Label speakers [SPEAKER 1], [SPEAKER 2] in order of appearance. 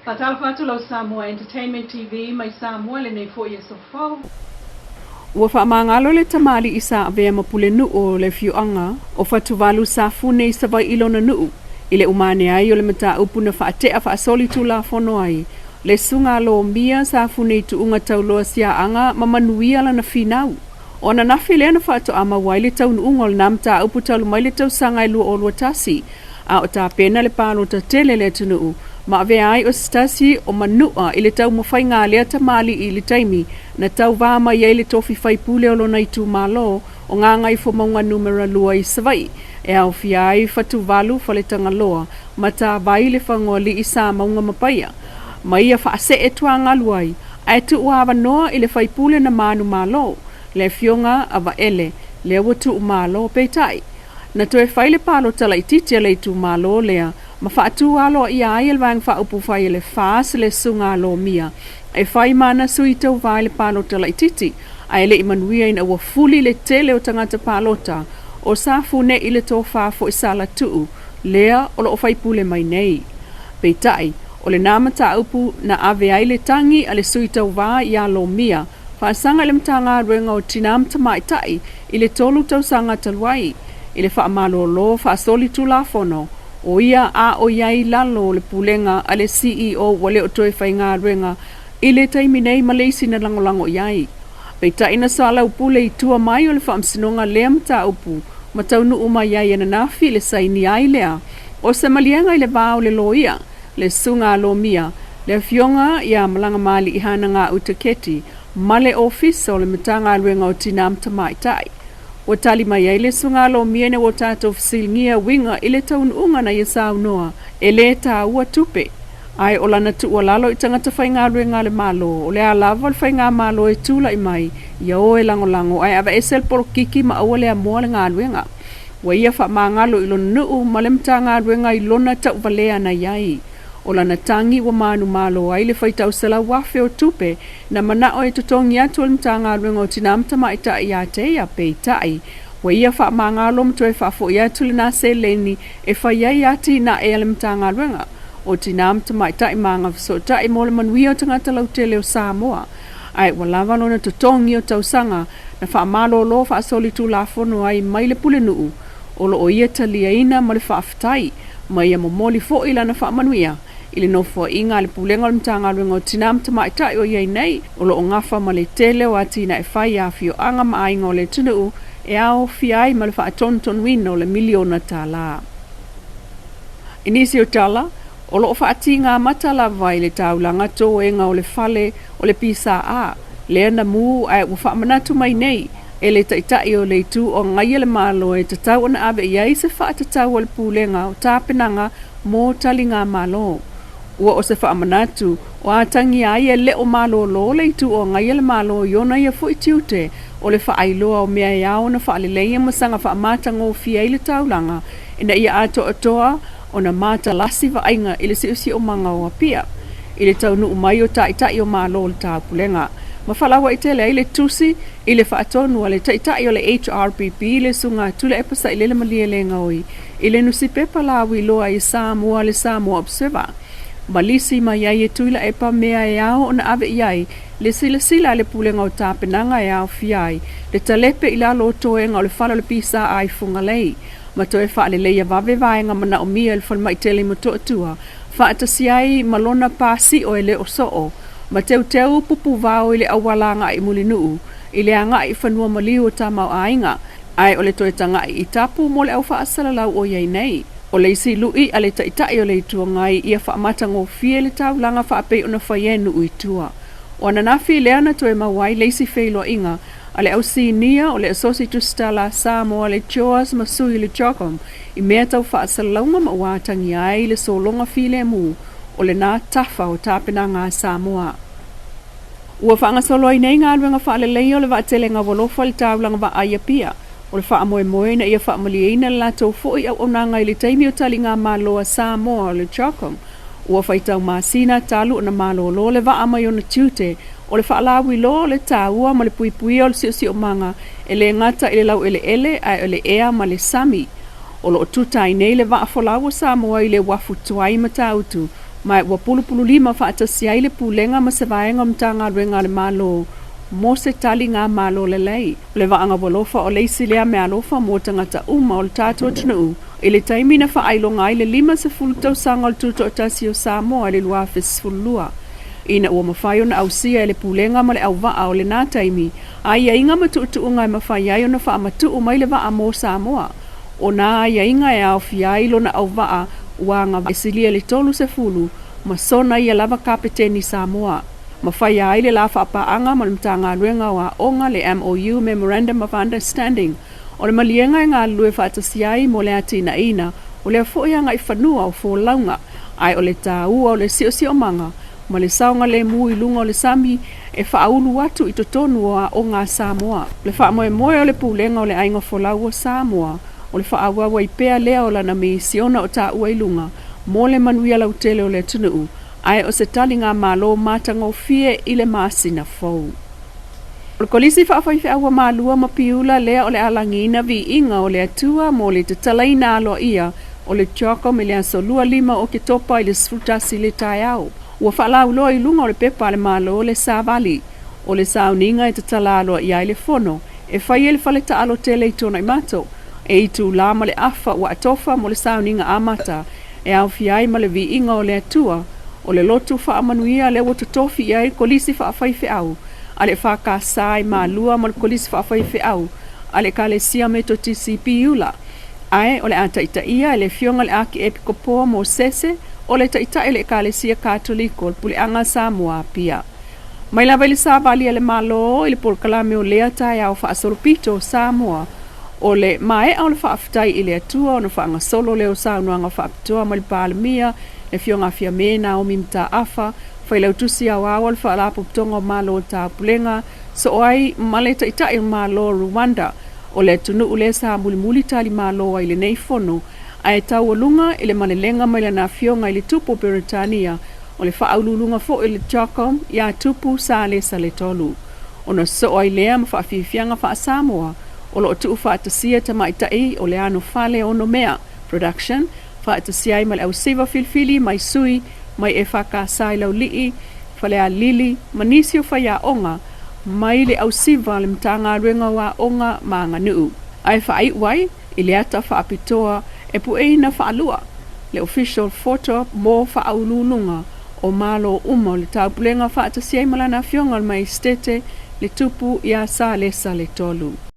[SPEAKER 1] Faatalofa atu lau Samoa Entertainment TV mai Samoa i lenei foi aso fou. Ua faamagalo le tamalii sa avea ma pulenuu o le afioaga o Fatuvalu Safune i Savaii lona nuu i le uma ane ai o le mataupu na faatea faasolitulafono ai le susuga a Lomia Safune i tuuga tauloa siaaga ma manuia lana finau. O ananafi lea na faatoa maua ai le taunuuga o lena mataupu talu mai le tausaga e 2021, a o tapena le palota tele a le atunuu ma avea ai o se tasi o manua i le taumafaiga a lea tamalii i le taimi na tauva mai ai le tofi faipule o lona itumalo o Gagaifomauga Numera 2 i Savaii e aofia ai Fatuvalu, Faletagaloa, Matavai, Lefagoalii, Samauga ma Paia. Ma ia faasee tuagalu ai, ae tuu avanoa i le faipule na manumalo, le Afioga a Vaele, lea ua tuumalo. Peitai, na toe fai le palota laitiiti a le itumalo lea ma faatu aloaia ai e le Vaega Faaupufai a le FAS le Susuga a Lomia e fai ma ana sui tauva i le palota laitiiti, ae le i manuia ina ua fuli le tele o tagata palota o Safune i le tofa foi Salatuu lea o lo o faipule mai nei. Peitai, o lena mataupu na ave ai le tagi a le sui tauva iā Lomia faasaga i le Matagaluega o Tinā ma Tamaitai i le 3 tausaga talu ai, i le faamalolo faasolitulafono o ia a o i ai i lalo o le pulega a le CEO ua le o toe faigaluega i le taimi nei ma le isi na lagolago i ai. Peitai na soalaupule i tua mai o le faamasinoga lea mataupu ma taunuu mai ai ananafi i le sainia ai lea o se maliega i le va o le loia, le Susuga a Lomia, le Afioga ia Malagamalii Hanagauta Keti ma le Ofisa o le Matagaluega o Tinā ma Tamaitai. Ua tali mai ai le Susuga a Lomia ina ua tatou fesiligia uiga i le taunuuga na ia saunoa e lē taua tupe, ae o lana tuualalo i tagata faigaluega a le Malo, o le a lava le faigamalo e tulai mai, ia o e lagolago ae aveese le polokiki ma aua le amoa le galuega. Ua ia faamagalo i lona nuu ma le Matagaluega i lona tauvalea na i ai. O lana tagi ua manumalo ai le faitau 100,000 o tupe na manao e totogi atu e le Matagaluega o Tinā ma Tamaitai iā te ia, peitai, ua ia faamagalo ma toe faafoi atu lena seleni e fai ai atinae a le Matagaluega o Tinā ma Tamaitai ma Agafesootai mo le manuia o tagata lautele o Samoa. Ae ua lava lona totogi o tausaga na faamalolo faasolitulafono ai mai le pulenuu o lo o ia taliaina ma le faafetai, ma ia momoli foi lana faamanuia i le nofoaiga a le Pulega o le Matagaluega o Tinā ma Tamaitai o i ai nei, o lo o gafa ma le tele o atinae fai a afioaga ma aiga o le atunuu e aofia ai ma le faatonutonuina o le miliona tala. I nisi o tala, o lo o faatiga mata lava i le taulaga toega o le fale o le PSA, lea na mū ae ua faamanatu mai nei e le Taitai o le Itu o Agaia le Malo e tatau ona ave i ai se faatatau a le Pulega o Tapenaga mo Taligamalo. Ua o se faamanatu o atagia ai e le o malōlō le Itu o Agaia le Malo i ona ia foi tiute o le faailoa o mea e ao ona faaleleia ma saga faamatagofie ai le taulaga ina ia atoatoa ona matalasi vaaiga i le siosiomaga o Apia i le taunuu mai o Taitai o Malo o le Taupulega ma falauaitele ai le tusi i le faatonu a le Taitai o le HRPP le Susuga Tuilaepa Sailele Malielegaoi i le nusipepa lauiloa i Samoa le Samoa Observer ma lisi mai ai e Tuilaepa mea e ao ona ave i ai le silasila a le Pulega o Tapenaga e aofia ai le talepe i lalo o toega o le fale o le PSA i Fugalei ma toe faaleleia vave vaega manaomia i le falemai tele i Motootua faatasi ai ma lona pasio e le o soo ma teuteu pupuvao i le auala agai i Mulinuu i le agai i fanua maliu o Tamaoaiga, ae o le toe tagai i tapu mo le au faasalalau o i ai nei. O le isi lui a le Taitai o le Itu Agai ia faamatagofie le taulaga faapei ona fai e nuu i tua. O ananafi lea na toe maua ai le isi feiloaiga a le au sinia o le Asosi Tusitala a Samoa le CHOAS ma sui o le CHOGM i mea tau faasalalauga ma ua atagia ai le sologa filemu o lena tafa o tapenaga a Samoa. Ua faagasolo ai nei galuega faaleleia o le vaatelega ua alofa i le taulaga vaai Apia. O le faamoemoe ina ia faamalieina le latou foi auaunaga i le taimi o taligamalo a Samoa o le CHOGM ua faitau masina talu ona malolo le vaa mai ona tiute o le faalauiloa o le taua ma le puipuia o le siosiomaga e le gata i le laueleele ae o le ea ma le sami. O lo o tuta ai nei le vaa folau o Samoa i le uafu tuai Matautu Ma ua pulupululima faatasi ai le Pulega ma se vaega o Matagaluega a le Malo mo se taligamalo lelei. O le Vaaga Ua Alofa o le isi lea meaalofa mo tagata uma o le tatou atunuu i le taimi na faailoga ai le 50 tausaga o le Tutoatasi o Samoa i le 2012, ina ua mafai ona ausia e le Pulega ma le auvaa o lena taimi aiaiga ma tuutuuga e mafai ai ona faamatuu mai le vaa mo Samoa. O nā aiaiga e aofia ai lona auvaa ua agavaa e silia i le 30 ma sona ia lava Kapeteni Samoa. Ma faia ai le la faapaaga ma le Matagaluega o Aoga le MOU, Memorandum of Understanding, o le maliega e galulue faatasi ai mo le atinaeina o lea foi agaifanua o folauga, ae o le taua o le siosiomaga ma le saogalemu i luga o le sami e faaulu atu i totonu o aoga a Samoa. O le faamoemoe o le Pulega o le Aiga Folau o Samoa, o le faaauau ai pea lea o lana misiona o taua i luga mo le manuia lautele o le atunuu, ae o se taligamalo matagofie i le masina fou. O le Kolisi Faafaifeau a Malua ma Piula lea o le alagiina viiga o le Atua mo le tatalaina aloaia o le CHOGM i le aso 25 o Oketopa i le 11 i le taeao. Ua faalauiloa i luga o le pepa a le Malo le savali o le sauniga e tatala aloaia ai le fono e fai e le fale taalo tele i Tuanaimato e itulā ma le afa ua atofa mo le sauniga amata e aofia ai ma le viiga o le Atua o le lotu faamanuia lea ua totofi i ai le Kolisi Faafaifeau a le EFKS i Malua ma le Kolisi Faafaifeau a le Ekalesia Metotisi i Piula, ae o le a taitaia e le Afioga i le Akiepikopo Mosese o le Taitai o le Ekalesia Katoliko o le Puleaga a Samoa Apia. Mai lava i le savali a le Malo i le polokalame o lea taeao faasolopito o Samoa, o le maea o le faafetai i le Atua ona faagasolo lea o saunoaga faapitoa mai le Palemia, le Afioga a Fiame Naomi Mataafa, Failautusi Aoao o le Faalapotopotoga o Malo o Taupulega, soo ai ma le Taitai o le Malo o Rwanda, o le atunuu lea sa mulimuli talimalo ai i lenei fono, ae taualuga i le malelega mai lana afioga i le Tupu o Beretania, o le faauluuluga foi o le CHOGM iā Tupu Salesa Letolu. Ona soo ai lea ma faafiafiaga faa-Samoa o lo o tuufaatasia tamaitai o le ano fale onomea, production, faatasia ai ma le ausiva filifili mai sui mai EFKS i Laulii, Falealili ma nisi o faiaoga mai le ausiva a le Matagaluega o Aoga ma Aganuu. Ae faaiu ai i le ata faapitoa e pueina faalua le official photo mo faauluuluga o Malo uma o le Taupulega faatasi ai ma lana Afioga o le Maiesetete le Tupu ia Salesa Letolu.